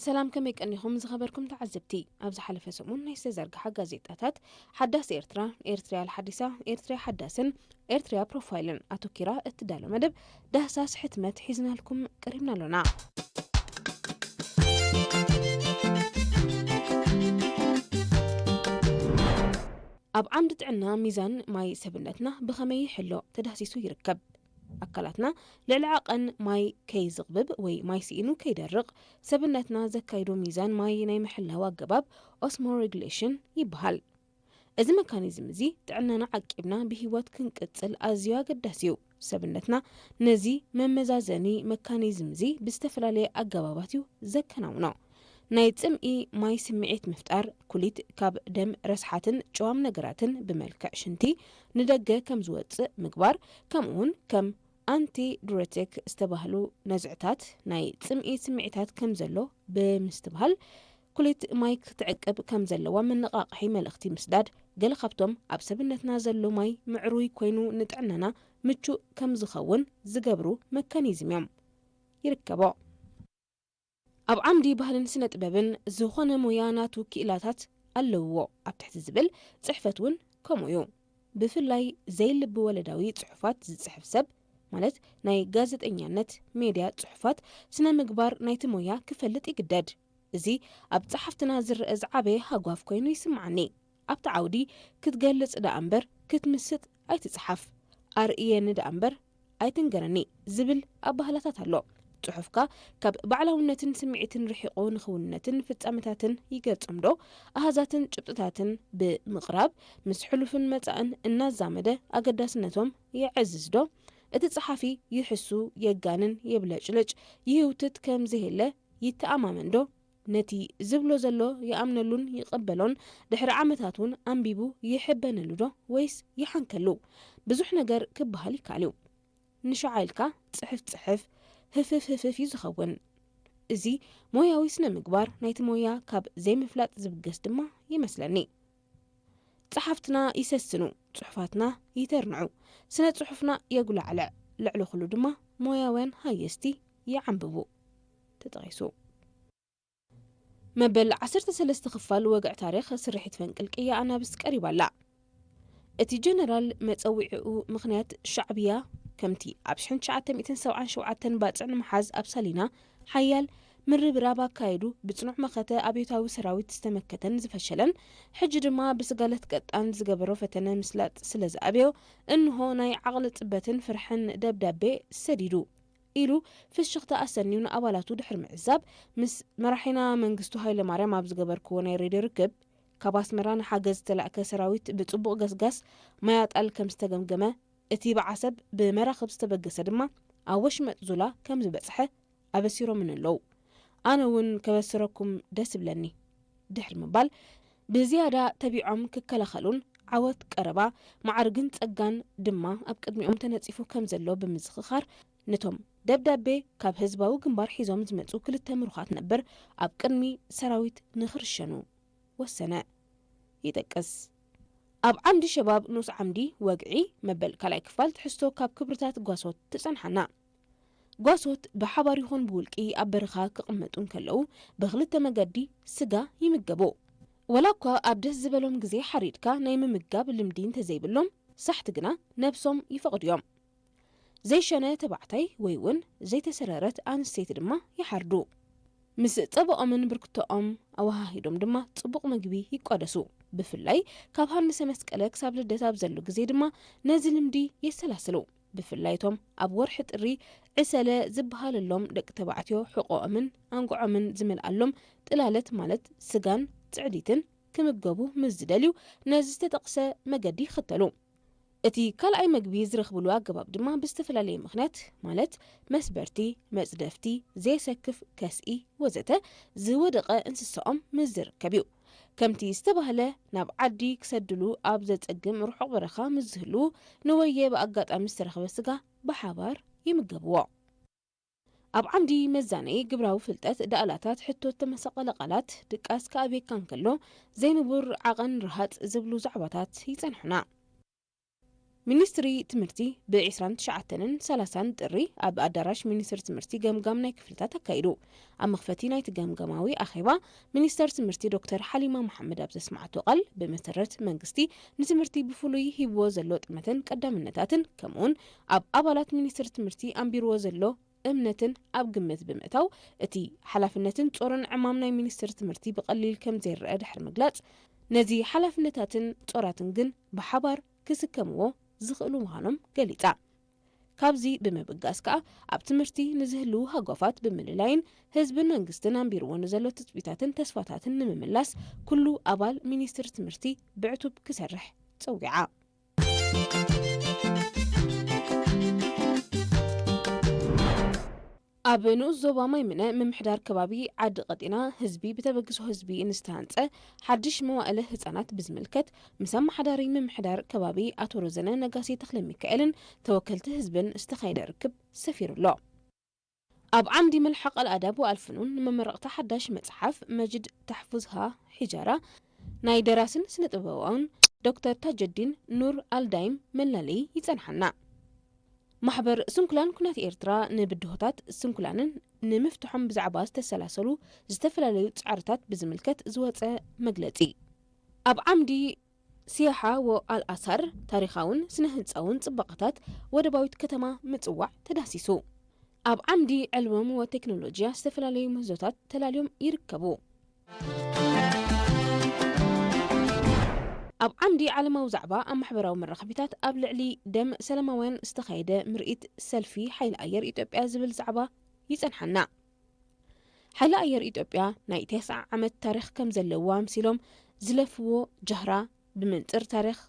ሰላም፣ ከመይ ቀኒኹም ዝኸበርኩም ተዓዘብቲ? ኣብ ዝሓለፈ ሰሙን ናይ ዝተዘርግሓ ጋዜጣታት ሓዳስ ኤርትራ፣ ኤርትርያ ሓዲሳ፣ ኤርትርያ ሓዳስን ኤርትርያ ፕሮፋይልን ኣተኪራ እትዳሎ መደብ ዳህሳስ ሕትመት ሒዝናልኩም ቀሪብና ኣሎና። ኣብ ዓምዲ ጥዕና፣ ሚዛን ማይ ሰብነትና ብኸመይ ይሕሎ ተዳህሲሱ ይርከብ። ኣካላትና ልዕሊ ዓቐን ማይ ከይዝቕብብ ወይ ማይ ስኢኑ ከይደርቕ፣ ሰብነትና ዘካይዶ ሚዛን ማይ ናይ ምሕላው ኣገባብ ኦስሞሬጉሌሽን ይበሃል። እዚ መካኒዝም እዚ ጥዕናና ዓቂብና ብህይወት ክንቅጽል ኣዝዩ ኣገዳሲ እዩ። ሰብነትና ነዚ መመዛዘኒ መካኒዝም እዚ ብዝተፈላለየ ኣገባባት እዩ ዘከናውኖ። ናይ ጽምኢ ማይ ስምዒት ምፍጣር፣ ኩሊት ካብ ደም ረስሓትን ጨዋም ነገራትን ብመልክዕ ሽንቲ ንደገ ከም ዝወጽእ ምግባር፣ ከምኡውን ከም ኣንቲ ዱረቲክ ዝተባህሉ ነዝዕታት ናይ ጽምኢ ስምዒታት ከም ዘሎ ብምስትብሃል፣ ኩሊት ማይ ክትዕቅብ ከም ዘለዋ መነቓቕሒ መልእኽቲ ምስዳድ፣ ገለ ካብቶም ኣብ ሰብነትና ዘሎ ማይ ምዕሩይ ኮይኑ ንጥዕናና ምቹእ ከም ዝኸውን ዝገብሩ መካኒዝም እዮም። ይርከቦ። ኣብ ዓምዲ ባህልን ስነ ጥበብን፣ ዝኾነ ሞያ ናቱ ክኢላታት ኣለውዎ ኣብ ትሕቲ ዝብል ጽሕፈት እውን ከምኡ እዩ። ብፍላይ ዘይልቢ ወለዳዊ ጽሑፋት ዝጽሕፍ ሰብ፣ ማለት ናይ ጋዜጠኛነት፣ ሜድያ፣ ጽሑፋት፣ ስነ ምግባር ናይቲ ሞያ ክፈልጥ ይግደድ። እዚ ኣብ ጸሓፍትና ዝረአ ዝዓበየ ሃጓፍ ኮይኑ ይስምዓኒ። ኣብቲ ዓውዲ ክትገልጽ ደኣ እምበር ክትምስጥ ኣይትጽሓፍ፣ ኣርእየኒ ደኣ እምበር ኣይትንገረኒ ዝብል ኣባህላታት ኣሎ። ጽሑፍካ ካብ ባዕላውነትን ስምዒትን ርሒቑ ንኽውንነትን ፍጻመታትን ይገልጾም ዶ? ኣሃዛትን ጭብጥታትን ብምቕራብ ምስ ሕሉፍን መጻእን እናዛመደ ኣገዳስነቶም የዕዝዝ ዶ? እቲ ጸሓፊ ይሕሱ፣ የጋንን፣ የብለጭልጭ፣ ይህውትት ከም ዘየለ ይተኣማመን ዶ? ነቲ ዝብሎ ዘሎ ይኣምነሉን ይቕበሎን ድሕሪ ዓመታት እውን ኣንቢቡ ይሕበነሉ ዶ ወይስ ይሓንከሉ? ብዙሕ ነገር ክበሃል ይከኣል እዩ። ንሽዓ ኢልካ ጽሕፍ ጽሕፍ፣ ህፍፍ ህፍፍ እዩ ዝኸውን። እዚ ሞያዊ ስነ ምግባር ናይቲ ሞያ ካብ ዘይምፍላጥ ዝብገስ ድማ ይመስለኒ። ጸሓፍትና ይሰስኑ፣ ጽሑፋትና ይተርንዑ፣ ስነ ጽሑፍና የጉላዕልዕ፣ ልዕሊ ኩሉ ድማ ሞያውያን ሃየስቲ ይዓንብቡ። ተጠቒሱ። መበል ዓሰርተ ሰለስተ ክፋል ወግዒ ታሪኽ ስርሒት ፈንቅል ቅያ ኣናብስ ቀሪባ ኣላ። እቲ ጀነራል መጸዊዒኡ ምኽንያት ሻዕብያ ከምቲ ኣብ ሽሕን ትሽዓተ ሚእትን ሰብዓን ሸውዓተን ባጽዕ ንምሓዝ ኣብ ሳሊና ሓያል ምርብራብ ኣካይዱ ብጽኑዕ መኸተ ኣብዮታዊ ሰራዊት ዝተመከተን ዝፈሸለን፣ ሕጂ ድማ ብስጋለት ቀጣን ዝገበሮ ፈተነ ምስላጥ ስለ ዝኣብዮ፣ እንሆ ናይ ዓቕሊ ጽበትን ፍርሕን ደብዳቤ ሰዲዱ። ኢሉ ፍሽኽታ ኣሰንዩ ንኣባላቱ ድሕሪ ምዕዛብ፣ ምስ መራሒና መንግስቱ ሃይለማርያም ኣብ ዝገበርክዎ ናይ ሬድዮ ርክብ፣ ካብ ኣስመራ ንሓገዝ ዝተላእከ ሰራዊት ብጽቡቕ ገስጋስ ማይ ኣጣል ከም ዝተገምገመ፣ እቲ ብዓሰብ ብመራኽብ ዝተበገሰ ድማ ኣብ ወሽመጥ ዙላ ከም ዝበጽሐ ኣበሲሮምኒ ኣለዉ። ኣነ እውን ከበስረኩም ደስ ይብለኒ ድሕሪ ምባል፣ ብዝያዳ ተቢዖም ክከላኸሉን ዓወት ቀረባ፣ ማዕርግን ጸጋን ድማ ኣብ ቅድሚኦም ተነጺፉ ከም ዘሎ ብምዝኽኻር፣ ነቶም ደብዳቤ ካብ ህዝባዊ ግንባር ሒዞም ዝመጹ ክልተ ምሩኻት ነበር ኣብ ቅድሚ ሰራዊት ንኽርሸኑ ወሰነ። ይጠቅስ። ኣብ ዓምዲ ሸባብ ንኡስ ዓምዲ ወግዒ መበል ካልኣይ ክፋል ትሕዝቶ ካብ ክብርታት ጓሶት ትጸንሓና። ጓሶት ብሓባር ይኹን ብውልቂ ኣብ በረኻ ክቕመጡ እንከለዉ ብኽልተ መገዲ ስጋ ይምገቡ። ወላ እኳ ኣብ ደስ ዝበሎም ግዜ ሓሪድካ ናይ ምምጋብ ልምዲ እንተዘይብሎም ሳሕቲ ግና ነብሶም ይፈቕዱ እዮም። ዘይሸነ ተባዕታይ ወይ እውን ዘይተሰረረት ኣንስተይቲ ድማ ይሓርዱ። ምስ ጸባኦምን ብርክቶኦም ኣወሃሂዶም ድማ ጽቡቕ መግቢ ይቋደሱ። ብፍላይ ካብ ሃንሰ መስቀለ ክሳብ ልደት ኣብ ዘሎ ግዜ ድማ ነዚ ልምዲ የሰላስሉ። ብፍላይ እቶም ኣብ ወርሒ ጥሪ ዕሰለ ዝበሃለሎም ደቂ ተባዕትዮ ሕቖኦምን ኣንግዖምን ዝመልኣሎም ጥላለት ማለት ስጋን ጽዕዲትን ክምገቡ ምስ ዝደልዩ ነዚ ዝተጠቕሰ መገዲ ይኽተሉ። እቲ ካልኣይ መግቢ ዝረኽብሉ ኣገባብ ድማ ብዝተፈላለየ ምኽንያት ማለት መስበርቲ፣ መጽደፍቲ፣ ዘየሰክፍ ከስኢ ወዘተ ዝወደቐ እንስሳኦም ምስ ዝርከብ እዩ። ከምቲ ዝተባህለ ናብ ዓዲ ክሰድሉ ኣብ ዘጸግም ርሑቕ በረኻ ምስ ዝህልዉ ንወየ ብኣጋጣሚ ዝተረኽበ ስጋ ብሓባር ይምገብዎ። ኣብ ዓምዲ መዛነዪ ግብራዊ ፍልጠት ዳእላታት ሕቶ ተመሳቐለ ቃላት ድቃስ ክኣብየካ እንከሎ ዘይንቡር ዓቐን ረሃጽ ዝብሉ ዛዕባታት ይጸንሑና። ሚኒስትሪ ትምህርቲ ብ ዕስራን ትሽዓተን ሰላሳን ጥሪ ኣብ ኣዳራሽ ሚኒስትሪ ትምህርቲ ገምጋም ናይ ክፍልታት ኣካይዱ። ኣብ መኽፈቲ ናይቲ ገምጋማዊ ኣኼባ፣ ሚኒስተር ትምህርቲ ዶክተር ሓሊማ መሓመድ ኣብ ዘስምዓቶ ቃል፣ ብመሰረት መንግስቲ ንትምህርቲ ብፍሉይ ሂብዎ ዘሎ ጠመተን ቀዳምነታትን፣ ከምኡውን ኣብ ኣባላት ሚኒስትሪ ትምህርቲ ኣንቢርዎ ዘሎ እምነትን ኣብ ግምት ብምእታው፣ እቲ ሓላፍነትን ጾርን ዕማም ናይ ሚኒስትሪ ትምህርቲ ብቐሊል ከም ዘይረአ ድሕሪ ምግላጽ፣ ነዚ ሓላፍነታትን ጾራትን ግን ብሓባር ክስከምዎ ዝኽእሉ ምዃኖም ገሊጻ። ካብዚ ብምብጋስ ከኣ፣ ኣብ ትምህርቲ ንዝህልዉ ሃጓፋት ብምልላይን ህዝብን መንግስትን ኣንቢርዎ ንዘሎ ትጽቢታትን ተስፋታትን ንምምላስ፣ ኩሉ ኣባል ሚኒስትሪ ትምህርቲ ብዕቱብ ክሰርሕ ጸዊዓ። ኣብ ንኡስ ዞባ ማይምነ ምምሕዳር ከባቢ ዓዲ ቀጢና ህዝቢ ብተበግሶ ህዝቢ ንዝተሃንጸ ሓድሽ መዋእለ ህጻናት ብዝምልከት፣ ምስ ኣመሓዳሪ ምምሕዳር ከባቢ ኣቶ ሮዘነ ነጋሲ ተኽለ ሚካኤልን ተወከልቲ ህዝብን ዝተኻየደ ርክብ ሰፊሩ ኣሎ። ኣብ ዓምዲ መልሓቕ ኣልኣዳብ ወኣልፍኑን ንመመረቕታ ሓዳሽ መጽሓፍ መጅድ ታሕፉዝሃ ሒጃራ፣ ናይ ደራስን ስነ ጥበባውን ዶክተር ታጀዲን ኑር ኣልዳይም መላለዪ ይጸንሓና። ማሕበር ስንኩላን ኩናት ኤርትራ ንብድሆታት ስንኩላንን ንምፍትሖም ብዛዕባ ዝተሰላሰሉ ዝተፈላለዩ ጻዕርታት ብዝምልከት ዝወጸ መግለጺ። ኣብ ዓምዲ ሲያሓ ወኣልኣሳር ታሪኻውን ስነ ህንጻውን ጽባቐታት ወደባዊት ከተማ ምጽዋዕ ተዳህሲሱ። ኣብ ዓምዲ ዕልዎም ወቴክኖሎጂያ ዝተፈላለዩ ምህዞታት ተላልዮም ይርከቡ። ኣብ ዓምዲ ዓለማዊ ዛዕባ ኣብ ማሕበራዊ መራኸቢታት ኣብ ልዕሊ ደም ሰላማውያን ዝተኻየደ ምርኢት ሰልፊ ሓይሊ ኣየር ኢትዮጵያ ዝብል ዛዕባ ይጸንሓና። ሓይሊ ኣየር ኢትዮጵያ ናይ ተስዓ ዓመት ታሪኽ ከም ዘለዎ ኣምሲሎም ዝለፍዎ ጃህራ ብመንጽር ታሪኽ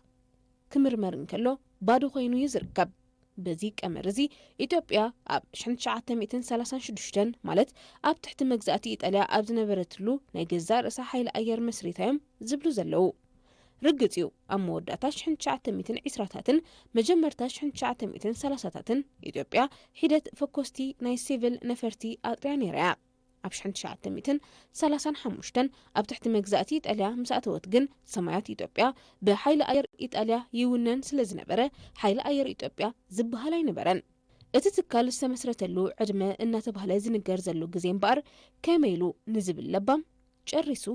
ክምርመር እንከሎ ባዶ ኮይኑ እዩ ዝርከብ። በዚ ቀመር እዚ ኢትዮጵያ ኣብ ሽሕን ትሽዓተ ሚእትን ሰላሳን ሽዱሽተን ማለት ኣብ ትሕቲ መግዛእቲ ኢጣልያ ኣብ ዝነበረትሉ ናይ ገዛእ ርእሳ ሓይሊ ኣየር መስሪታ እዮም ዝብሉ ዘለዉ። ርግጽ እዩ፣ ኣብ መወዳእታ ሽሕን ትሽዓተ ሚእትን ዕስራታትን መጀመርታ ሽሕን ትሽዓተ ሚእትን ሰላሳታትን ኢትዮጵያ ሒደት ፈኮስቲ ናይ ሲቪል ነፈርቲ ኣጥርያ ነይራ እያ። ኣብ ሽሕን ትሽዓተ ሚእትን ሰላሳን ሓሙሽተን ኣብ ትሕቲ መግዛእቲ ኢጣልያ ምስ ኣተወት ግን ሰማያት ኢትዮጵያ ብሓይሊ ኣየር ኢጣልያ ይውነን ስለ ዝነበረ ሓይሊ ኣየር ኢትዮጵያ ዝበሃል ኣይነበረን። እቲ ትካል ዝተመስረተሉ ዕድመ እናተባህለ ዝንገር ዘሎ ግዜ እምበኣር ከመይ ኢሉ ንዝብል ለባም ጨሪሱ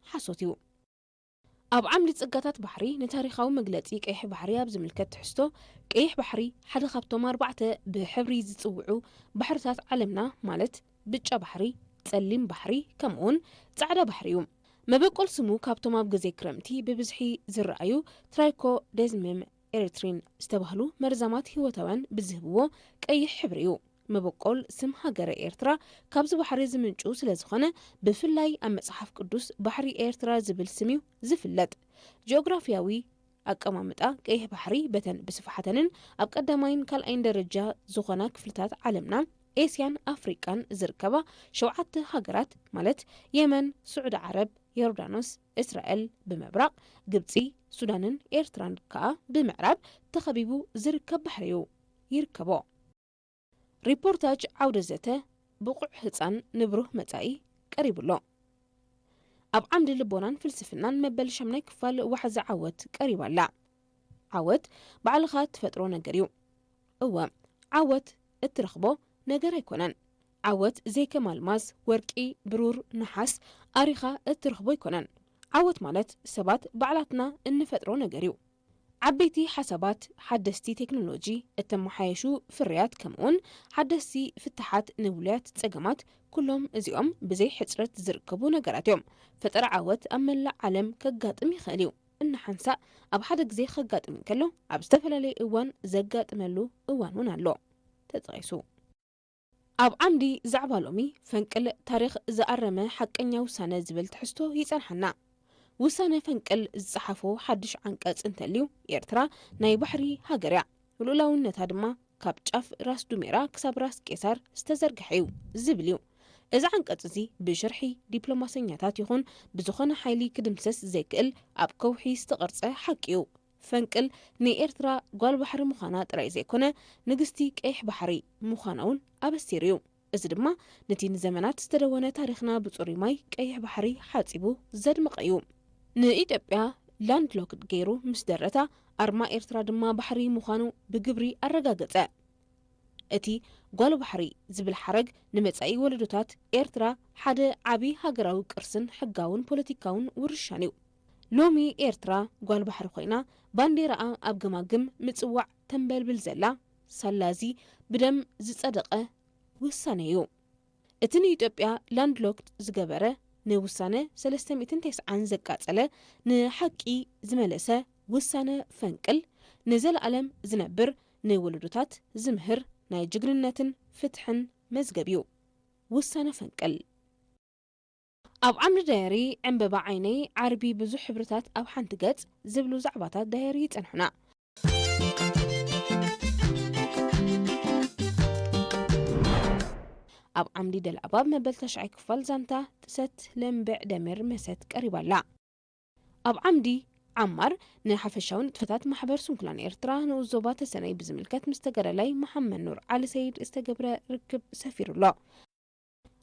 ሓሶት እዩ። ኣብ ዓምዲ ጸጋታት ባሕሪ ንታሪኻዊ መግለጺ ቀይሕ ባሕሪ ኣብ ዝምልከት ትሕዝቶ፣ ቀይሕ ባሕሪ ሓደ ካብቶም ኣርባዕተ ብሕብሪ ዝጽውዑ ባሕርታት ዓለምና፣ ማለት ብጫ ባሕሪ፣ ጸሊም ባሕሪ፣ ከምኡውን ጻዕዳ ባሕሪ እዩ። መበቆል ስሙ ካብቶም ኣብ ግዜ ክረምቲ ብብዝሒ ዝረኣዩ ትራይኮደዝምም ኤሪትሪን ዝተባህሉ መርዛማት ህይወታውያን ብዝህብዎ ቀይሕ ሕብሪ እዩ። መበቆል ስም ሃገረ ኤርትራ ካብዚ ባሕሪ ዝምንጩ ስለ ዝኾነ፣ ብፍላይ ኣብ መጽሓፍ ቅዱስ ባሕሪ ኤርትራ ዝብል ስም እዩ ዝፍለጥ። ጂኦግራፊያዊ ኣቀማምጣ ቀይሕ ባሕሪ በተን ብስፍሓተንን ኣብ ቀዳማይን ካልኣይን ደረጃ ዝኾና ክፍልታት ዓለምና፣ ኤስያን ኣፍሪቃን ዝርከባ ሸውዓተ ሃገራት፣ ማለት የመን፣ ስዑዲ ዓረብ፣ ዮርዳኖስ፣ እስራኤል ብምብራቕ፣ ግብጺ፣ ሱዳንን ኤርትራን ከኣ ብምዕራብ ተኸቢቡ ዝርከብ ባሕሪ እዩ። ይርከቦ። ሪፖርታጅ ዓውደ ዘተ ብቑዕ ህጻን ንብሩህ መጻኢ ቀሪቡ ኣሎ። ኣብ ዓምዲ ልቦናን ፍልስፍናን መበል ሻምናይ ክፋል ዋሕዚ ዓወት ቀሪባ ኣላ። ዓወት ባዕልኻ እትፈጥሮ ነገር እዩ። እወ፣ ዓወት እትረኽቦ ነገር ኣይኮነን። ዓወት ዘይከም ኣልማዝ፣ ወርቂ፣ ብሩር፣ ነሓስ ኣሪኻ እትረኽቦ ኣይኮነን። ዓወት ማለት ሰባት ባዕላትና እንፈጥሮ ነገር እዩ። ዓበይቲ ሓሳባት፣ ሓደስቲ ቴክኖሎጂ፣ እተመሓየሹ ፍርያት፣ ከምኡውን ሓደስቲ ፍታሓት ንውሉያት ጸገማት፣ ኩሎም እዚኦም ብዘይ ሕጽረት ዝርከቡ ነገራት እዮም። ፈጠራ ዓወት ኣብ መላእ ዓለም ከጋጥም ይኽእል እዩ። እናሓንሳእ ኣብ ሓደ ግዜ ከጋጥም እንከሎ፣ ኣብ ዝተፈላለየ እዋን ዘጋጥመሉ እዋን እውን ኣሎ። ተጠቒሱ። ኣብ ዓምዲ ዛዕባ ሎሚ፣ ፈንቅል ታሪኽ ዝኣረመ ሓቀኛ ውሳነ ዝብል ትሕዝቶ ይጸንሓና። ውሳነ ፈንቅል ዝጸሓፎ ሓድሽ ዓንቀጽ እንተልዩ፣ ኤርትራ ናይ ባሕሪ ሃገር እያ፣ ልኡላውነታ ድማ ካብ ጫፍ ራስ ዱሜራ ክሳብ ራስ ቄሳር ዝተዘርግሐ እዩ ዝብል እዩ። እዚ ዓንቀጽ እዚ ብሽርሒ ዲፕሎማሰኛታት ይኹን ብዝኾነ ሓይሊ ክድምሰስ ዘይክእል ኣብ ከውሒ ዝተቐርጸ ሓቂ እዩ። ፈንቅል ንኤርትራ ጓል ባሕሪ ምዃና ጥራይ ዘይኮነ፣ ንግስቲ ቀይሕ ባሕሪ ምዃና እውን ኣበሲሩ እዩ። እዚ ድማ ነቲ ንዘመናት ዝተደወነ ታሪኽና ብጽሩይ ማይ ቀይሕ ባሕሪ ሓጺቡ ዘድመቐ እዩ። ንኢትዮጵያ ላንድ ሎክድ ገይሩ ምስ ደረታ፣ ኣርማ ኤርትራ ድማ ባሕሪ ምዃኑ ብግብሪ ኣረጋገጸ። እቲ ጓል ባሕሪ ዝብል ሓረግ ንመጻኢ ወለዶታት ኤርትራ ሓደ ዓቢ ሃገራዊ ቅርስን ሕጋውን ፖለቲካውን ውርሻን እዩ። ሎሚ ኤርትራ ጓል ባሕሪ ኮይና ባንዴራኣ ኣብ ገማግም ምጽዋዕ ተንበልብል ዘላ ሳላዚ ብደም ዝጸደቐ ውሳነ እዩ። እቲ ንኢትዮጵያ ላንድሎክድ ዝገበረ ንውሳነ ሰለስተ ሚእትን ተስዓን ዘቃጸለ ንሓቂ ዝመለሰ ውሳነ ፈንቅል ንዘለኣለም ዝነብር ንወለዶታት ዝምህር ናይ ጅግንነትን ፍትሕን መዝገብ እዩ። ውሳነ ፈንቅል። ኣብ ዓምዲ ዳየሪ ዕምበባ ዓይነይ ዓርቢ ብዙሕ ሕብርታት ኣብ ሓንቲ ገጽ ዝብሉ ዛዕባታት ዳየሪ ይጸንሑና። ኣብ ዓምዲ ደልኣባብ መበል ተሽዓይ ክፋል ዛንታ ጥሰት ለምብዕ ደሚር መሰት ቀሪባ ኣላ። ኣብ ዓምዲ ዓማር ንሓፈሻዊ ንጥፈታት ማሕበር ስንኩላን ኤርትራ ንኡስ ዞባ ተሰነይ ብዝምልከት ምስ ተጋዳላይ መሓመድ ኑር ዓሊ ሰይድ ዝተገብረ ርክብ ሰፊሩ ኣሎ።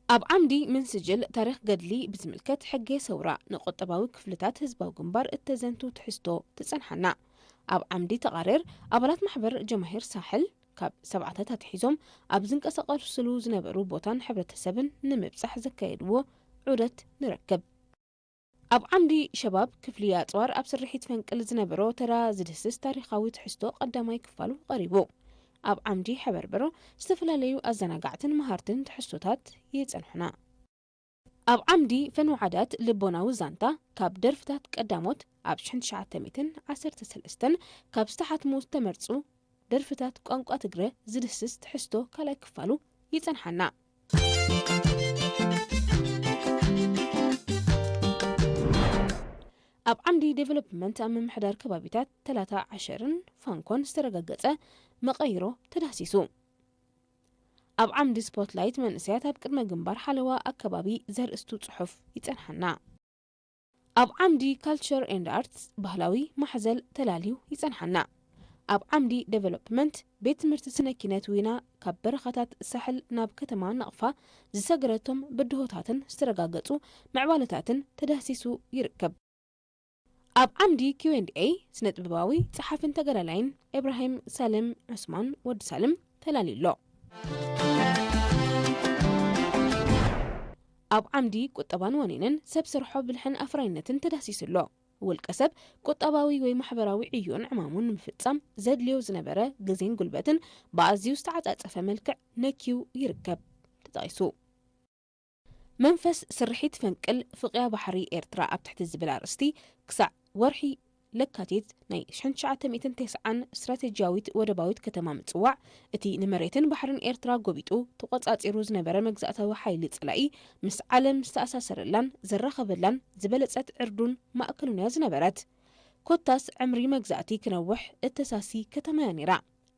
ኣብ ዓምዲ ምን ስጅል ታሪኽ ገድሊ ብዝምልከት ሕጌ ሰውራ ንቁጠባዊ ክፍልታት ህዝባዊ ግንባር እተዘንቱ ትሕዝቶ ትጸንሓና። ኣብ ዓምዲ ተቓሬር ኣባላት ማሕበር ጀማሂር ሳሕል ካብ ሰብዓታት ኣትሒዞም ኣብ ዝንቀሳቐስሉ ዝነበሩ ቦታን ሕብረተሰብን ንምብጻሕ ዘካየድዎ ዑደት ንረክብ። ኣብ ዓምዲ ሸባብ ክፍሊ ኣጽዋር ኣብ ስርሒት ፈንቅል ዝነበሮ ተራ ዝድህስስ ታሪኻዊ ትሕዝቶ ቀዳማይ ክፋሉ ቀሪቡ። ኣብ ዓምዲ ሕበርበሮ ዝተፈላለዩ ኣዘናጋዕትን መሃርትን ትሕዝቶታት ይጸንሑና። ኣብ ዓምዲ ፈንውዓዳት ልቦናዊ ዛንታ ካብ ደርፍታት ቀዳሞት ኣብ ሽሕን ትሽዓተ ሚእትን ዓሰርተ ሰለስተን ካብ ዝተሓትሙ ዝተመርጹ ደርፍታት ቋንቋ ትግረ ዝድህስስ ትሕዝቶ ካልኣይ ክፋሉ ይጸንሓና። ኣብ ዓምዲ ዴቨሎፕመንት ኣብ ምምሕዳር ከባቢታት ተላታ ዓሸርን ፋንኮን ዝተረጋገጸ መቐይሮ ተዳህሲሱ። ኣብ ዓምዲ ስፖትላይት መንእሰያት ኣብ ቅድመ ግንባር ሓለዋ ኣከባቢ ዘርእስቱ ጽሑፍ ይጸንሓና። ኣብ ዓምዲ ካልቸር ኤንድ ኣርትስ ባህላዊ ማሕዘል ተላልዩ ይጸንሓና። ኣብ ዓምዲ ዴቨሎፕመንት ቤት ትምህርቲ ስነ ኪነት ዊና ካብ በረኻታት ሳሕል ናብ ከተማ ናቕፋ ዝሰገረቶም ብድሆታትን ዝተረጋገጹ ምዕባለታትን ተዳህሲሱ ይርከብ። ኣብ ዓምዲ ኪው ኤንድ ኤይ ስነ ጥበባዊ ጸሓፍን ተጋዳላይን ኢብራሂም ሳልም ዑስማን ወዲ ሳልም ተላልዩ ኣሎ። ኣብ ዓምዲ ቁጠባን ዋኒንን ሰብ ስርሖ ብልሕን ኣፍራይነትን ተዳህሲሱ ኣሎ። ውልቀ ሰብ ቁጠባዊ ወይ ማሕበራዊ ዕዮን ዕማሙን ንምፍጻም ዘድልዮ ዝነበረ ግዜን ጉልበትን ብኣዝዩ ዝተዓጻጸፈ መልክዕ ነክዩ ይርከብ ተጠቒሱ። መንፈስ ስርሒት ፈንቅል ፍቕያ ባሕሪ ኤርትራ ኣብ ትሕቲ ዝብል ኣርእስቲ ክሳዕ ወርሒ ለካቲት ናይ ሽሕን ትሽዓተ ሚእትን ተስዓን ስትራቴጂያዊት ወደባዊት ከተማ ምጽዋዕ፣ እቲ ንመሬትን ባሕርን ኤርትራ ጎቢጡ ተቖጻጺሩ ዝነበረ መግዛእታዊ ሓይሊ ጸላኢ ምስ ዓለም ዝተኣሳሰረላን ዘራኸበላን ዝበለጸት ዕርዱን ማእከሉን እያ ዝነበረት። ኮታስ ዕምሪ መግዛእቲ ክነውሕ እተሳሲ ከተማ እያ ነይራ።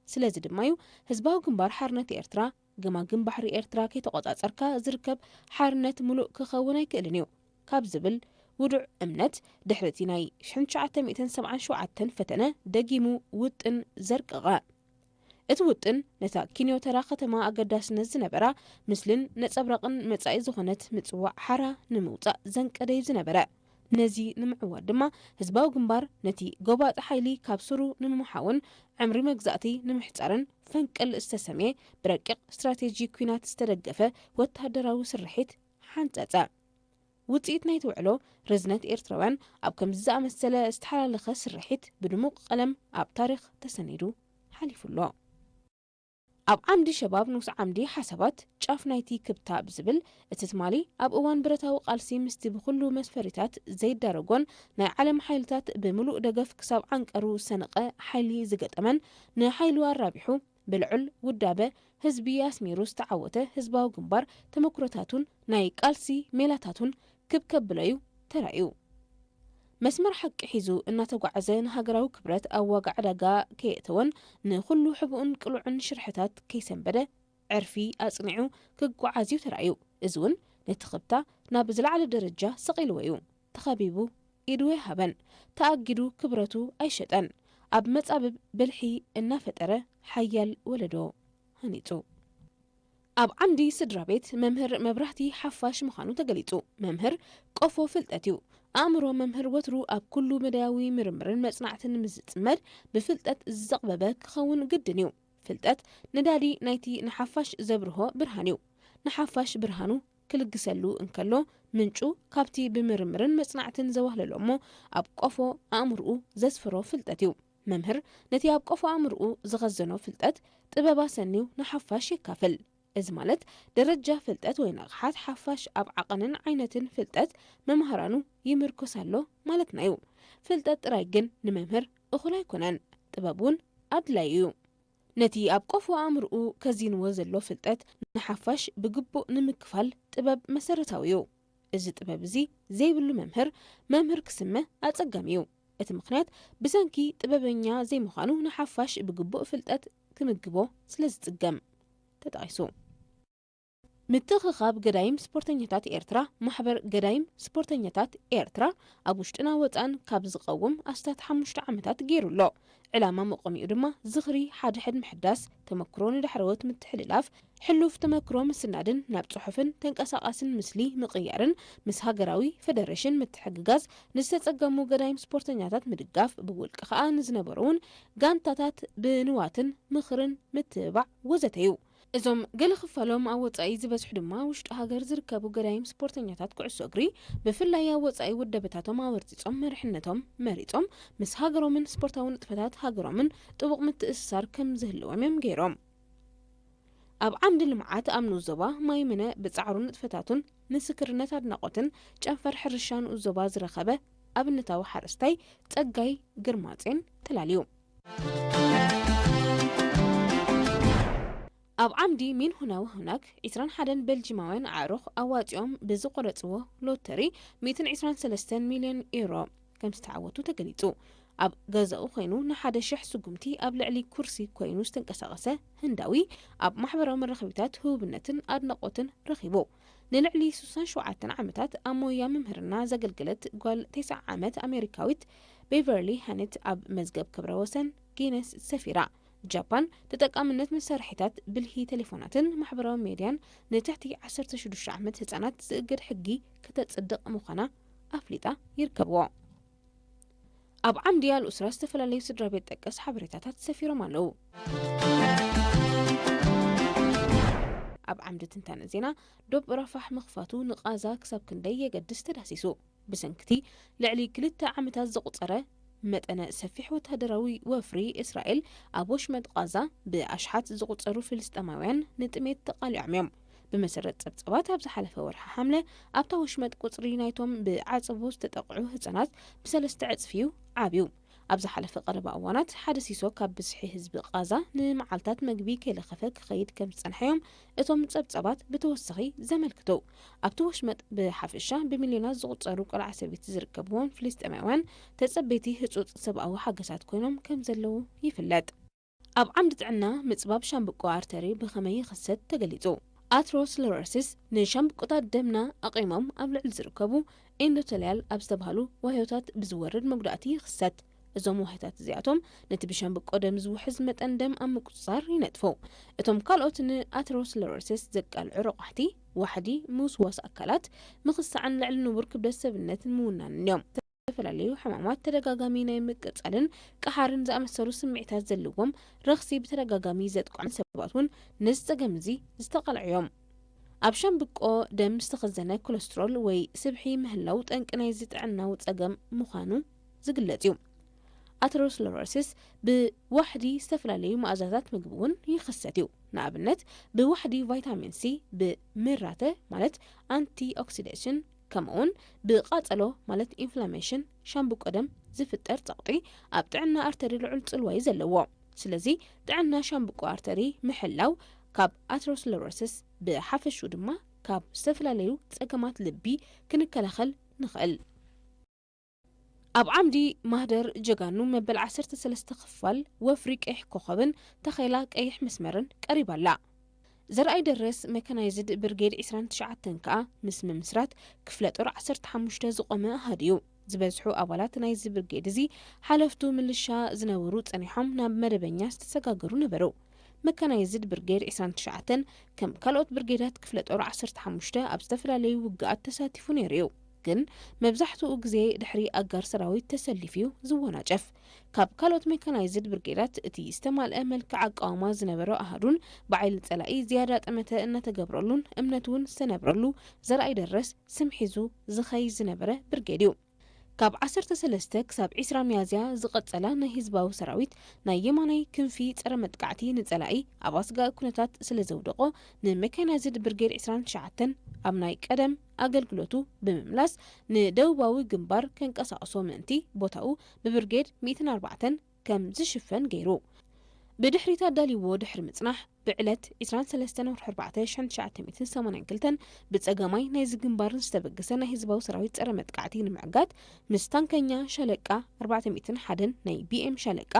ስለዚ ድማ እዩ ህዝባዊ ግንባር ሓርነት ኤርትራ፣ ገማግም ባሕሪ ኤርትራ ከይተቖጻጸርካ ዝርከብ ሓርነት ምሉእ ክኸውን ኣይክእልን እዩ ካብ ዝብል ውዱዕ እምነት፣ ድሕሪ እቲ ናይ ሽሕን ትሽዓተ ሚእትን ሰብዓን ሸውዓተን ፈተነ ደጊሙ ውጥን ዘርቀቐ። እቲ ውጥን ነታ ኪንዮተራ ከተማ ኣገዳስነት ዝነበራ ምስልን ነጸብራቕን መጻኢ ዝኾነት ምጽዋዕ ሓራ ንምውጻእ ዘንቀደ እዩ ዝነበረ። ነዚ ንምዕዋት ድማ ህዝባዊ ግንባር ነቲ ጎባጢ ሓይሊ ካብ ስሩ ንምምሓውን ዕምሪ መግዛእቲ ንምሕጻርን ፈንቅል ዝተሰምየ ብረቂቕ ስትራቴጂ ኲናት ዝተደገፈ ወተሃደራዊ ስርሒት ሓንጸጸ። ውጽኢት ናይቲ ውዕሎ ርዝነት ኤርትራውያን ኣብ ከምዚ ዝኣመሰለ ዝተሓላለኸ ስርሒት ብድሙቕ ቀለም ኣብ ታሪኽ ተሰኒዱ ሓሊፉ ኣሎ። ኣብ ዓምዲ ሸባብ ንኡስ ዓምዲ ሓሳባት ጫፍ ናይቲ ክብታ ብዝብል፣ እቲ ትማሊ ኣብ እዋን ብረታዊ ቃልሲ ምስቲ ብኹሉ መስፈሪታት ዘይዳረጎን ናይ ዓለም ሓይልታት ብምሉእ ደገፍ ክሳብ ዓንቀሩ ዝሰነቐ ሓይሊ ዝገጠመን ንሓይሉ ኣራቢሑ ብልዑል ውዳበ ህዝቢ ኣስሚሩ ዝተዓወተ ህዝባዊ ግንባር ተመኩሮታቱን ናይ ቃልሲ ሜላታቱን ክብ ከብሎ እዩ ተራእዩ። መስመር ሓቂ ሒዙ እናተጓዓዘ ንሃገራዊ ክብረት ኣብ ዋጋ ዕዳጋ ከየእተወን ንኹሉ ሕቡእን ቅሉዕን ሽርሕታት ከይሰንበደ ዕርፊ ኣጽኒዑ ክጓዓዝ እዩ ተራእዩ። እዚ እውን ነቲ ክብታ ናብ ዝለዓለ ደረጃ ሰቒልዎ እዩ። ተኸቢቡ ኢዱ ኣይሃበን። ተኣጊዱ ክብረቱ ኣይሸጠን። ኣብ መጻብብ ብልሒ እናፈጠረ ሓያል ወለዶ ሃኒጹ። ኣብ ዓምዲ ስድራ ቤት መምህር መብራህቲ ሓፋሽ ምዃኑ ተገሊጹ። መምህር ቆፎ ፍልጠት እዩ። ኣእምሮ መምህር ወትሩ ኣብ ኩሉ መዳያዊ ምርምርን መጽናዕትን ምስ ዝጽመድ፣ ብፍልጠት ዝጸቕበበ ክኸውን ግድን እዩ። ፍልጠት ነዳዲ ናይቲ ንሓፋሽ ዘብርሆ ብርሃን እዩ። ንሓፋሽ ብርሃኑ ክልግሰሉ እንከሎ፣ ምንጩ ካብቲ ብምርምርን መጽናዕትን ዘዋህለሎ እሞ፣ ኣብ ቆፎ ኣእምርኡ ዘስፈሮ ፍልጠት እዩ። መምህር ነቲ ኣብ ቆፎ ኣእምርኡ ዝኸዘኖ ፍልጠት ጥበብ ኣሰንዩ ንሓፋሽ የካፍል። እዚ ማለት ደረጃ ፍልጠት ወይ ንቕሓት ሓፋሽ ኣብ ዓቐንን ዓይነትን ፍልጠት መምሃራኑ ይምርኮስ ኣሎ ማለትና እዩ። ፍልጠት ጥራይ ግን ንመምህር እኹል ኣይኮነን፣ ጥበብ እውን ኣድላዩ እዩ። ነቲ ኣብ ቆፎ ኣእምርኡ ከዚንዎ ዘሎ ፍልጠት ንሓፋሽ ብግቡእ ንምክፋል ጥበብ መሰረታዊ እዩ። እዚ ጥበብ እዚ ዘይብሉ መምህር፣ መምህር ክስመ ኣጸጋሚ እዩ። እቲ ምኽንያት ብሰንኪ ጥበበኛ ዘይምዃኑ ንሓፋሽ ብግቡእ ፍልጠት ክምግቦ ስለ ዝጽገም። ተጠቒሱ። ምትእኽኻብ ገዳይም ስፖርተኛታት ኤርትራ፣ ማሕበር ገዳይም ስፖርተኛታት ኤርትራ ኣብ ውሽጥና ወጻእን ካብ ዝቐውም ኣስታት ሓሙሽተ ዓመታት ገይሩ ኣሎ። ዕላማ መቆሚኡ ድማ ዝኽሪ ሓድሕድ ምሕዳስ፣ ተመክሮ ንዳሕረዎት ምትሕልላፍ፣ ሕሉፍ ተመክሮ ምስናድን ናብ ጽሑፍን ተንቀሳቓስን ምስሊ ምቕያርን ምስ ሃገራዊ ፈደረሽን ምትሕግጋዝ፣ ንዝተጸገሙ ገዳይም ስፖርተኛታት ምድጋፍ፣ ብውልቂ ከኣ ንዝነበሩ እውን ጋንታታት ብንዋትን ምኽርን ምትብባዕ ወዘተ እዩ። እዞም ገለ ክፋሎም ኣብ ወጻኢ ዝበዝሑ ድማ ውሽጢ ሃገር ዝርከቡ ገዳይም ስፖርተኛታት ኩዕሶ እግሪ፣ ብፍላይ ኣብ ወጻኢ ውደበታቶም ኣወርጺጾም መሪሕነቶም መሪጾም ምስ ሃገሮምን ስፖርታዊ ንጥፈታት ሃገሮምን ጥቡቕ ምትእስሳር ከም ዝህልዎም እዮም ገይሮም። ኣብ ዓምዲ ልምዓት ኣብ ንኡስ ዞባ ማይምነ ብጻዕሩን ንጥፈታቱን ምስክርነት ኣድናቖትን ጨንፈር ሕርሻ ንኡስ ዞባ ዝረኸበ ኣብነታዊ ሓረስታይ ጸጋይ ግርማጼን ተላልዩ። ኣብ ዓምዲ ሚን ሁናዊ ሁናክ ዒስራን ሓደን ቤልጂማውያን ኣዕሩኽ ኣዋጺኦም ብዝቆረጽዎ ሎተሪ ሚእትን ዒስራን ሰለስተን ሚልዮን ዩሮ ከም ዝተዓወቱ ተገሊጹ። ኣብ ገዛኡ ኮይኑ ንሓደ ሽሕ ስጉምቲ ኣብ ልዕሊ ኩርሲ ኮይኑ ዝተንቀሳቐሰ ህንዳዊ ኣብ ማሕበራዊ መራኸቢታት ህቡብነትን ኣድናቖትን ረኺቡ። ንልዕሊ ሱሳን ሸውዓተን ዓመታት ኣብ ሞያ ምምህርና ዘገልገለት ጓል ተስዓ ዓመት ኣሜሪካዊት ቤቨርሊ ሃነት ኣብ መዝገብ ክብረ ወሰን ጊነስ ሰፊራ። ጃፓን ተጠቃምነት መሳርሒታት ብልሒ ቴሌፎናትን ማሕበራዊ ሜድያን ንትሕቲ ዓሰርተ ሽዱሽተ ዓመት ህጻናት ዝእግድ ሕጊ ከተጽድቕ ምዃና ኣፍሊጣ ይርከብዎ። ኣብ ዓምዲ ኣልኡስራ ዝተፈላለዩ ስድራ ቤት ጠቀስ ሓበሬታታት ሰፊሮም ኣለዉ። ኣብ ዓምዲ ትንታነ ዜና፣ ዶብ ራፋሕ ምኽፋቱ ንቓዛ ክሳብ ክንደይ የገድስ ተዳሲሱ። ብሰንክቲ ልዕሊ ክልተ ዓመታት ዘቑጸረ መጠነ ሰፊሕ ወተሃደራዊ ወፍሪ እስራኤል ኣብ ወሽመጥ ቓዛ ብኣሽሓት ዝቑጸሩ ፍልስጤማውያን ንጥሜት ተቓሊዖም እዮም። ብመሰረት ጸብጸባት ኣብ ዝሓለፈ ወርሒ ሓምለ ኣብታ ወሽመጥ ቁጽሪ ናይቶም ብዓጸቦ ዝተጠቕዑ ህጻናት ብሰለስተ ዕጽፊ እዩ ዓብዩ። ኣብ ዝሓለፈ ቀረባ እዋናት ሓደ ሲሶ ካብ ብዝሒ ህዝቢ ቓዛ ንመዓልታት መግቢ ከይለኸፈ ክኸይድ ከም ዝጸንሐ እዮም እቶም ጸብጸባት ብተወሳኺ ዘመልክቱ። ኣብቲ ወሽመጥ ብሓፈሻ ብሚልዮናት ዝቑጸሩ ቆልዓ ሰበይቲ ዝርከብዎም ፍልስጤማውያን ተጸበይቲ ህጹጽ ሰብኣዊ ሓገሳት ኮይኖም ከም ዘለዉ ይፍለጥ። ኣብ ዓምዲ ጥዕና ምጽባብ ሻምብቆ ኣርተሪ ብኸመይ ይኽሰት ተገሊጹ። ኣትሮስለሮሲስ ንሻምብቆታት ደምና ኣቒሞም ኣብ ልዕሊ ዝርከቡ ኤንዶተልያል ኣብ ዝተባህሉ ዋህዮታት ብዝወርድ መጉዳእቲ ይኽሰት። እዞም ዋህዮታት እዚኣቶም ነቲ ብሻምብቆ ደም ዝውሕዝ መጠን ደም ኣብ ምቁጽጻር ይነጥፉ። እቶም ካልኦት ንኣትሮስለሮሲስ ዘቃልዑ ረቋሕቲ፣ ዋሕዲ፣ ምውስዋስ ኣካላት፣ ምኽሳዕን ልዕሊ ንቡር ክብደት ሰብነትን ምውናንን እዮም። ዝተፈላለዩ ሕማማት፣ ተደጋጋሚ ናይ ምቅጻልን ቀሓርን ዝኣመሰሉ ስምዒታት ዘለዎም፣ ረኽሲ ብተደጋጋሚ ዘጥቅዖም ሰባት እውን ነዚ ጸገም እዚ ዝተቓልዑ እዮም። ኣብ ሻምብቆ ደም ዝተኸዘነ ኮለስትሮል ወይ ስብሒ ምህላው ጠንቂ ናይዚ ጥዕናዊ ጸገም ምዃኑ ዝግለጽ እዩ። ኣተሮስለሮሲስ ብዋሕዲ ዝተፈላለዩ መኣዛታት ምግቢ እውን ይኽሰት እዩ። ንኣብነት፣ ብዋሕዲ ቫይታሚን ሲ፣ ብምራተ ማለት ኣንቲኦክሲደሽን፣ ከምኡውን ብቃጸሎ ማለት ኢንፍላሜሽን ሻምብቆ ደም ዝፍጠር ጸቕጢ ኣብ ጥዕና ኣርተሪ ልዑል ጽልዋ እዩ ዘለዎ። ስለዚ ጥዕና ሻምብቆ ኣርተሪ ምሕላው ካብ ኣተሮስለሮሲስ ብሓፈሽኡ ድማ ካብ ዝተፈላለዩ ጸገማት ልቢ ክንከላኸል ንኽእል። ኣብ ዓምዲ ማህደር ጀጋኑ መበል ዓሰርተ ሰለስተ ክፋል ወፍሪ ቀይሕ ኮኸብን ተኼላ ቀይሕ መስመርን ቀሪባ ኣላ። ዘርኣይ ደረስ መካናይዝድ ብርጌድ ዕስራን ትሽዓተን ከኣ ምስ ምምስራት ክፍለ ጦር ዓሰርተ ሓሙሽተ ዝቖመ ኣሃዱ እዩ። ዝበዝሑ ኣባላት ናይዚ ብርጌድ እዚ ሓለፍቱ ምልሻ ዝነበሩ ጸኒሖም ናብ መደበኛ ዝተሰጋገሩ ነበሩ። መካናይዝድ ብርጌድ ዕስራን ትሽዓተን ከም ካልኦት ብርጌዳት ክፍለ ጦር ዓሰርተ ሓሙሽተ ኣብ ዝተፈላለዩ ውግኣት ተሳቲፉ ነይሩ እዩ። ግን መብዛሕትኡ ግዜ ድሕሪ ኣጋር ሰራዊት ተሰሊፉ እዩ ዝወናጨፍ። ካብ ካልኦት ሜካናይዝድ ብርጌዳት እቲ ዝተማልአ መልክዕ ኣቃውማ ዝነበሮ ኣሃዱን ብዓይሊ ጸላኢ ዝያዳ ጠመተ እናተገብረሉን እምነት እውን ዝተነብረሉ ዘርኣይ ደረስ ስም ሒዙ ዝኸይ ዝነበረ ብርጌድ እዩ። ካብ ዓሰርተ ሰለስተ ክሳብ ዕስራ ሚያዝያ ዝቐጸላ ናይ ህዝባዊ ሰራዊት ናይ የማናይ ክንፊ ጸረ መጥቃዕቲ ንጸላኢ ኣብ ኣስጋኢ ኩነታት ስለ ዘውደቖ ንሜካናይዝድ ብርጌድ ዕስራን ትሽዓተን ኣብ ናይ ቀደም ኣገልግሎቱ ብምምላስ ንደቡባዊ ግንባር ከንቀሳቕሶ ምእንቲ ቦታኡ ብብርጌድ ሚእትን ኣርባዕተን ከም ዝሽፈን ገይሩ። ብድሕሪት ኣዳልይዎ ድሕሪ ምጽናሕ ብዕለት ዕስራን ሰለስተን ወርሒ ኣርባዕተ ሽሕን ትሽዓተ ሚእትን ሰማንያን ክልተን ብጸጋማይ ናይዚ ግንባር ዝተበገሰ ናይ ህዝባዊ ሰራዊት ጸረ መጥቃዕቲ ንምዕጋት ምስ ታንከኛ ሻለቃ ኣርባዕተ ሚእትን ሓደን ናይ ቢኤም ሻለቃ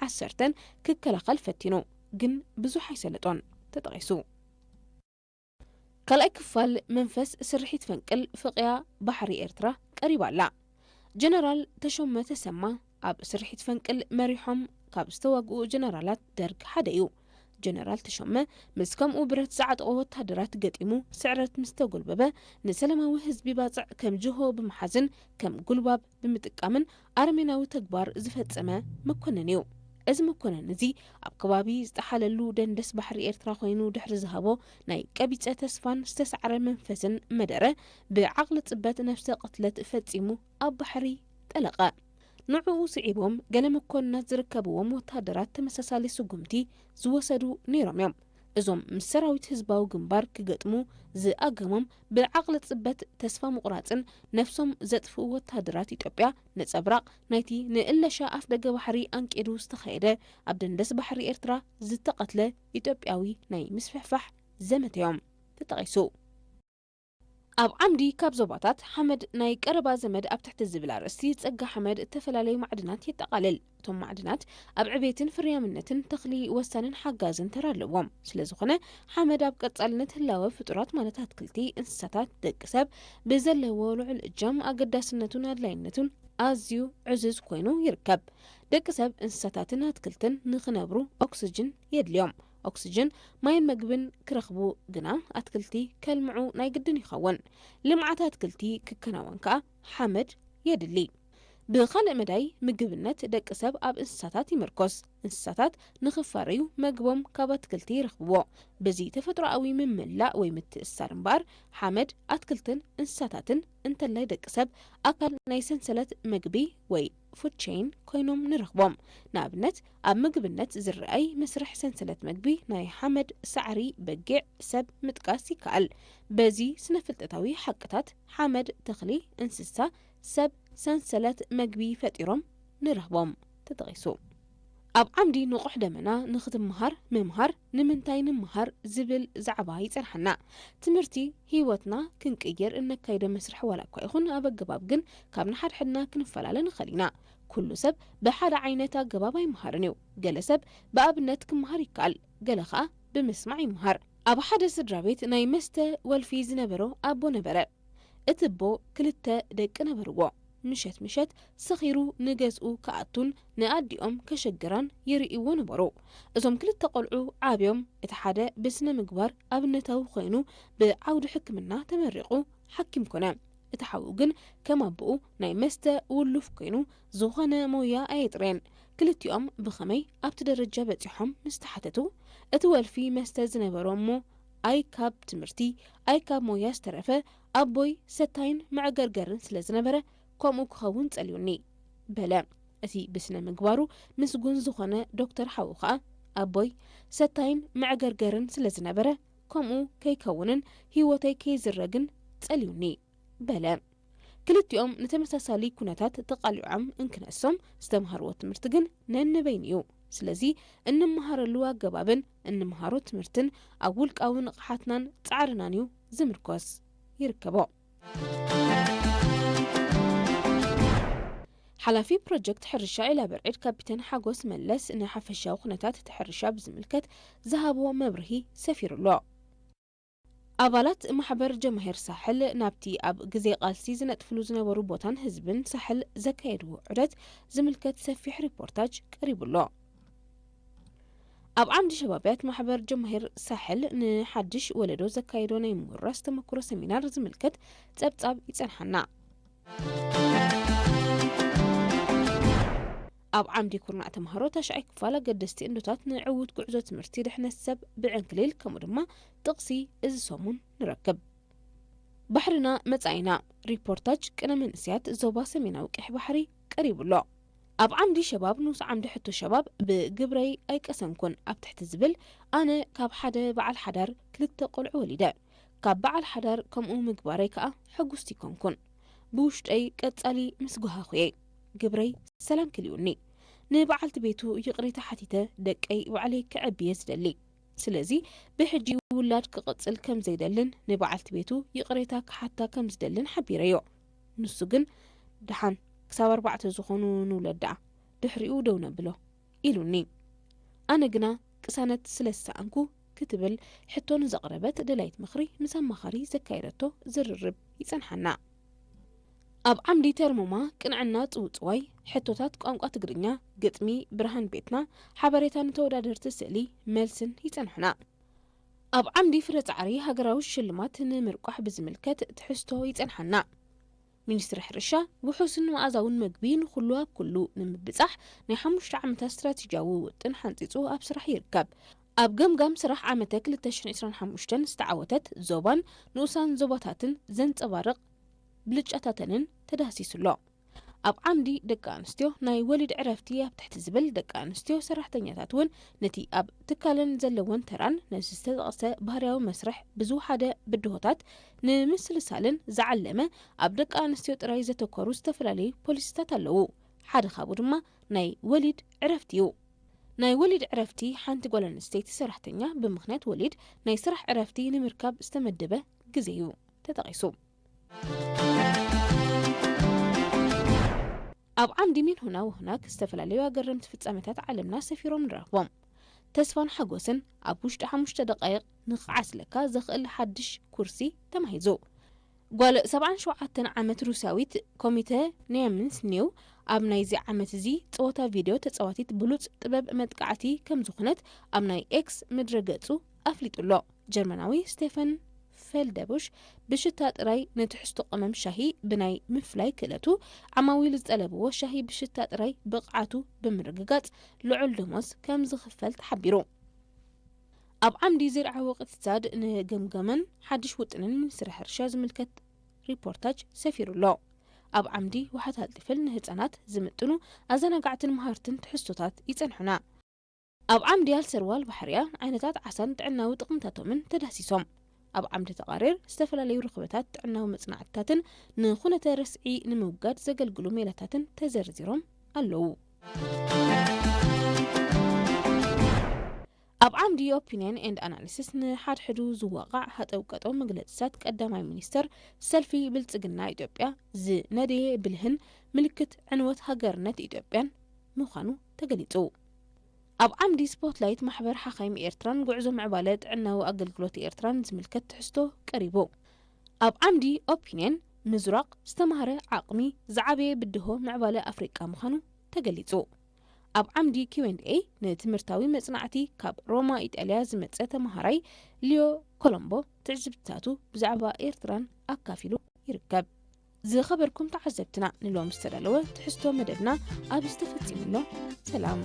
ዓሰርተን ክከላኸል ፈቲኑ፣ ግን ብዙሕ ኣይሰለጦን። ተጠቒሱ። ካልኣይ ክፋል መንፈስ ስርሒት ፈንቅል ፍቕያ ባሕሪ ኤርትራ ቀሪባ ኣላ። ጀነራል ተሾመ ተሰማ ኣብ ስርሒት ፈንቅል መሪሖም ካብ ዝተዋግኡ ጀነራላት ደርግ ሓደ እዩ። ጀነራል ተሾመ ምስ ከምኡ ብረት ዝዓጠቑ ወታደራት ገጢሙ ስዕረት ምስ ተጎልበበ፣ ንሰላማዊ ህዝቢ ባጽዕ ከም ጅሆ ብምሓዝን ከም ጉልባብ ብምጥቃምን ኣረሜናዊ ተግባር ዝፈጸመ መኮነን እዩ። እዚ መኮነን እዚ ኣብ ከባቢ ዝጠሓለሉ ደንደስ ባሕሪ ኤርትራ ኮይኑ ድሕሪ ዝሃቦ ናይ ቀቢጸ ተስፋን ዝተሳዕረ መንፈስን መደረ፣ ብዓቕሊ ጽበት ነፍሰ ቅትለት ፈጺሙ ኣብ ባሕሪ ጠለቐ። ንዕኡ ስዒቦም ገለ መኮንናት ዝርከብዎም ወታደራት ተመሳሳሊ ስጉምቲ ዝወሰዱ ነይሮም እዮም። እዞም ምስ ሰራዊት ህዝባዊ ግንባር ክገጥሙ ዝኣገሞም ብዓቕሊ ጽበት ተስፋ ምቑራጽን ነፍሶም ዘጥፍኡ ወታደራት ኢትዮጵያ ነጸብራቕ ናይቲ ንእለሻ ኣፍ ደገ ባሕሪ ኣንቂዱ ዝተኻየደ ኣብ ደንደስ ባሕሪ ኤርትራ ዝተቐትለ ኢትዮጵያዊ ናይ ምስፍሕፋሕ ዘመተ እዮም። ተጠቒሱ። ኣብ ዓምዲ ካብ ዞባታት ሓመድ ናይ ቀረባ ዘመድ ኣብ ትሕቲ ዝብል ኣርእስቲ ጸጋ ሓመድ እተፈላለዩ ማዕድናት የጠቓልል። እቶም ማዕድናት ኣብ ዕቤትን ፍርያምነትን ተኽሊ ወሳንን ሓጋዝን ተራ ኣለዎም። ስለ ዝኾነ ሓመድ ኣብ ቀጻልነት ህላወ ፍጡራት ማለት ኣትክልቲ፣ እንስሳታት፣ ደቂ ሰብ ብዘለዎ ልዑል እጃም ኣገዳስነቱን ኣድላይነቱን ኣዝዩ ዕዙዝ ኮይኑ ይርከብ። ደቂ ሰብ፣ እንስሳታትን ኣትክልትን ንኽነብሩ ኦክስጅን የድልዮም። ኦክስጅን ማይን መግብን ክረኽቡ ግና ኣትክልቲ ከልምዑ ናይ ግድን ይኸውን። ልምዓት ኣትክልቲ ክከናወን ከኣ ሓመድ የድሊ። ብኻልእ መዳይ ምግብነት ደቂ ሰብ ኣብ እንስሳታት ይምርኮስ። እንስሳታት ንኽፋረዩ መግቦም ካብ ኣትክልቲ ይረኽብዎ። በዚ ተፈጥሮኣዊ ምምላእ ወይ ምትእስሳር እምበኣር ሓመድ ኣትክልትን እንስሳታትን እንተላይ ደቂ ሰብ ኣካል ናይ ሰንሰለት መግቢ ወይ ፉድ ቼን ኮይኖም ንረኽቦም። ንኣብነት ኣብ ምግብነት ዝረኣይ መስርሕ ሰንሰለት መግቢ ናይ ሓመድ፣ ሳዕሪ፣ በጊዕ፣ ሰብ ምጥቃስ ይከኣል። በዚ ስነ ፍልጠታዊ ሓቅታት ሓመድ፣ ተኽሊ፣ እንስሳ፣ ሰብ ሰንሰለት መግቢ ፈጢሮም ንረኽቦም ተጠቒሱ። ኣብ ዓምዲ ንቑሕ ደመና ንኽትምሃር ምምሃር ንምንታይ ንምሃር ዝብል ዛዕባ ይጸንሓና። ትምህርቲ ህይወትና ክንቅይር እነካይዶ መስርሕ ዋላ እኳ ይኹን ኣብ ኣገባብ ግን ካብ ንሓድሕድና ክንፈላለ ንኽእል ኢና። ኩሉ ሰብ ብሓደ ዓይነት ኣገባብ ኣይምሃርን እዩ። ገለ ሰብ ብኣብነት ክምሃር ይከኣል፣ ገለ ኸኣ ብምስማዕ ይምሃር። ኣብ ሓደ ስድራ ቤት ናይ መስተ ወልፊ ዝነበሮ ኣቦ ነበረ። እቲ ኣቦ ክልተ ደቂ ነበርዎ። ምሸት ምሸት ሰኺሩ ንገዝኡ ክኣቱን ንኣዲኦም ከሸግራን ይርእይዎ ነበሩ። እዞም ክልተ ቆልዑ ዓብዮም፣ እቲ ሓደ ብስነ ምግባር ኣብነታዊ ኮይኑ ብዓውዲ ሕክምና ተመሪቑ ሓኪም ኮነ። እቲ ሓው ግን ከም ኣቦኡ ናይ መስተ ውሉፍ ኮይኑ ዝኾነ ሞያ ኣየጥረየን። ክልቲኦም ብኸመይ ኣብቲ ደረጃ በጺሖም ምስ ተሓተቱ፣ እቲ ወልፊ መስተ ዝነበሮ እሞ ኣይ ካብ ትምህርቲ ኣይ ካብ ሞያ ዝተረፈ ኣቦይ ሰታይን መዕገርገርን ስለ ዝነበረ ከምኡ ክኸውን ጸልዩኒ በለ። እቲ ብስነ ምግባሩ ምስጉን ዝኾነ ዶክተር ሓው ከኣ ኣቦይ ሰታይን መዕገርገርን ስለ ዝነበረ ከምኡ ከይከውንን ህይወተይ ከይዝረግን ጸልዩኒ በለ። ክልቲኦም ንተመሳሳሊ ኩነታት ተቓሊዖም እንክነሶም ዝተምሃርዎ ትምህርቲ ግን ነንበይኑ እዩ። ስለዚ እንመሃረሉ ኣገባብን እንመሃሮ ትምህርትን ኣብ ውልቃዊ ንቕሓትናን ጻዕርናን እዩ ዝምርኮስ ይርከቦ። ሓላፊ ፕሮጀክት ሕርሻ ዒላ በርዒድ ካፒተን ሓጎስ መለስ ንሓፈሻዊ ኩነታት እቲ ሕርሻ ብዝምልከት ዝሃብዎ መብርሂ ሰፊሩ ኣሎ። ኣባላት ማሕበር ጀማሂር ሳሕል ናብቲ ኣብ ግዜ ቃልሲ ዝነጥፍሉ ዝነበሩ ቦታን ህዝብን ሳሕል ዘካየድዎ ዑደት ዝምልከት ሰፊሕ ሪፖርታጅ ቀሪቡ ኣሎ። ኣብ ዓምዲ ሸባብያት ማሕበር ጀማሂር ሳሕል ንሓድሽ ወለዶ ዘካየዶ ናይ ምውራስ ተመክሮ ሰሚናር ዝምልከት ጸብጻብ ይጸንሓና። ኣብ ዓምዲ ኩርናዕ ተምሃሮ ታሽዓይ ክፋል ኣገደስቲ እንዶታት ንዕዉት ጉዕዞ ትምህርቲ ድሕነት ሰብ ብዕንክሊል ከምኡ ድማ ጥቕሲ እዚ ሰሙን ንረክብ። ባሕርና መጻኢና ሪፖርታጅ ቅነ መንእስያት ዞባ ሰሜናዊ ቀይሕ ባሕሪ ቀሪቡ ኣሎ። ኣብ ዓምዲ ሸባብ ንኡስ ዓምዲ ሕቶ ሸባብ ብግብረይ ኣይቀሰንኩን ኣብ ትሕቲ ዝብል ኣነ ካብ ሓደ በዓል ሓዳር ክልተ ቆልዑ ወሊደ። ካብ በዓል ሓዳር ከምኡ ምግባረይ ከኣ ሕጉስቲ ኮንኩን። ብውሽጠይ ቀጻሊ ምስ ጎሃኹየ ግብረይ ሰላም ክልዩኒ። ንበዓልቲ ቤቱ ይቕሬታ ሓቲተ ደቀይ ባዕለይ ክዕብየ ዝደሊ። ስለዚ ብሕጂ ውላድ ክቕጽል ከም ዘይደልን ንበዓልቲ ቤቱ ይቕሬታ ክሓታ ከም ዝደልን ሓቢረዮ። ንሱ ግን ደሓን ክሳብ ኣርባዕተ ዝኾኑ ንውለድ ደኣ ድሕሪኡ ደው ነብሎ ኢሉኒ። ኣነ ግና ቅሳነት ስለ ዝሰኣንኩ ክትብል ሕቶ ንዘቕረበት ደላይት ምኽሪ ምስ ኣማኻሪ ዘካየደቶ ዝርርብ ይጸንሓና። ኣብ ዓምዲ ተርሞማ ቅንዕና ጽውጽዋይ ሕቶታት ቋንቋ ትግርኛ ግጥሚ ብርሃን ቤትና ሓበሬታ ንተወዳደርቲ ስእሊ መልስን ይጸንሑና። ኣብ ዓምዲ ፍረ ጻዕሪ ሃገራዊ ሽልማት ንምርቋሕ ብዝምልከት ትሕዝቶ ይጸንሓና። ሚኒስትሪ ሕርሻ ውሑስን መኣዛውን መግቢ ንኹሉ ኣብ ኩሉ ንምብጻሕ ናይ ሓሙሽተ ዓመታት ስትራቴጂያዊ ውጥን ሓንጺጹ ኣብ ስራሕ ይርከብ። ኣብ ገምጋም ስራሕ ዓመተ ክልተ ሽሕን ዕስራን ሓሙሽተን ዝተዓወተት ዞባን ንኡሳን ዞባታትን ዘንጸባርቕ ብልጫታተንን ተዳህሲሱ ኣሎ። ኣብ ዓምዲ ደቂ ኣንስትዮ ናይ ወሊድ ዕረፍቲ ኣብ ትሕቲ ዝብል ደቂ ኣንስትዮ ሰራሕተኛታት እውን ነቲ ኣብ ትካለን ዘለወን ተራን ነዚ ዝተጠቕሰ ባህርያዊ መስርሕ ብዝወሓደ ብድሆታት ንምስልሳልን ዝዓለመ ኣብ ደቂ ኣንስትዮ ጥራይ ዘተኮሩ ዝተፈላለዩ ፖሊሲታት ኣለዉ። ሓደ ካብኡ ድማ ናይ ወሊድ ዕረፍቲ እዩ። ናይ ወሊድ ዕረፍቲ ሓንቲ ጓል ኣንስተይቲ ሰራሕተኛ ብምኽንያት ወሊድ ናይ ስራሕ ዕረፍቲ ንምርካብ ዝተመደበ ግዜ እዩ ተጠቒሱ። ኣብ ዓምዲ ሚን ሁና ወሁናክ ዝተፈላለዩ ኣገረምቲ ፍጻሜታት ዓለምና ሰፊሮም ንረኽቦም። ተስፋን ሓጎስን ኣብ ውሽጢ ሓሙሽተ ደቃይቕ ንኽዓስለካ ዘኽእል ሓድሽ ኩርሲ ተማሂዙ። ጓል ሰብዓን ሸውዓተን ዓመት ሩስያዊት ኮሚተ ኒያምንስ ኒው ኣብ ናይዚ ዓመት እዚ ጸወታ ቪድዮ ተጻዋቲት ብሉጽ ጥበብ መጥቃዕቲ ከም ዝኾነት ኣብ ናይ ኤክስ ምድረ ገጹ ኣፍሊጡ ኣሎ። ጀርመናዊ ስቴፈን ፌልደቡሽ ብሽታ ጥራይ ንትሕዝቶ ቀመም ሻሂ ብናይ ምፍላይ ክእለቱ ዓማዊል ዝጠለብዎ ሻሂ ብሽታ ጥራይ ብቕዓቱ ብምርግጋጽ ልዑል ደሞዝ ከም ዝኽፈል ተሓቢሩ። ኣብ ዓምዲ ዝርዓዊ ቅትሳድ ንገምገመን ሓድሽ ውጥንን ሚኒስትሪ ሕርሻ ዝምልከት ሪፖርታጅ ሰፊሩ ኣሎ። ኣብ ዓምዲ ውሓት ኣልጥፍል ንህጻናት ዝምጥኑ ኣዘናጋዕትን መሃርትን ትሕዝቶታት ይጸንሑና። ኣብ ዓምዲ ኣልሰርዋል ባሕርያ ዓይነታት ዓሳን ጥዕናዊ ጥቕምታቶምን ተዳሲሶም። ኣብ ዓምዲ ተቓሪር ዝተፈላለዩ ርኽበታት ጥዕናዊ መጽናዕትታትን ንኹነተ ረስዒ ንምውጋድ ዘገልግሉ ሜላታትን ተዘርዚሮም ኣለዉ። ኣብ ዓምዲ ኦፒንየን ኤንድ ኣናሊሲስ ንሓድሕዱ ዝዋቓዕ ሃጠው ቀጠው መግለጽታት ቀዳማይ ሚኒስተር ሰልፊ ብልጽግና ኢትዮጵያ ዝነደየ ብልህን ምልክት ዕንወት ሃገርነት ኢትዮጵያን ምዃኑ ተገሊጹ። ኣብ ዓምዲ ስፖትላይት ማሕበር ሓኻይም ኤርትራን ጉዕዞ ምዕባለ ጥዕናዊ ኣገልግሎት ኤርትራን ዝምልከት ትሕዝቶ ቀሪቡ። ኣብ ዓምዲ ኦፒንየን ምዝራቕ ዝተማህረ ዓቕሚ ዝዓበየ ብድሆ ምዕባለ ኣፍሪቃ ምዃኑ ተገሊጹ። ኣብ ዓምዲ ኪው ኤንድ ኤ ንትምህርታዊ መጽናዕቲ ካብ ሮማ ኢጣልያ ዝመጸ ተማሃራይ ሊዮ ኮሎምቦ ትዕዝብትታቱ ብዛዕባ ኤርትራን ኣካፊሉ ይርከብ። ዝኸበርኩም ተዓዘብትና ንሎም ዝተዳለወ ትሕዝቶ መደብና ኣብ ዝተፈጺሙ ኣሎ። ሰላም።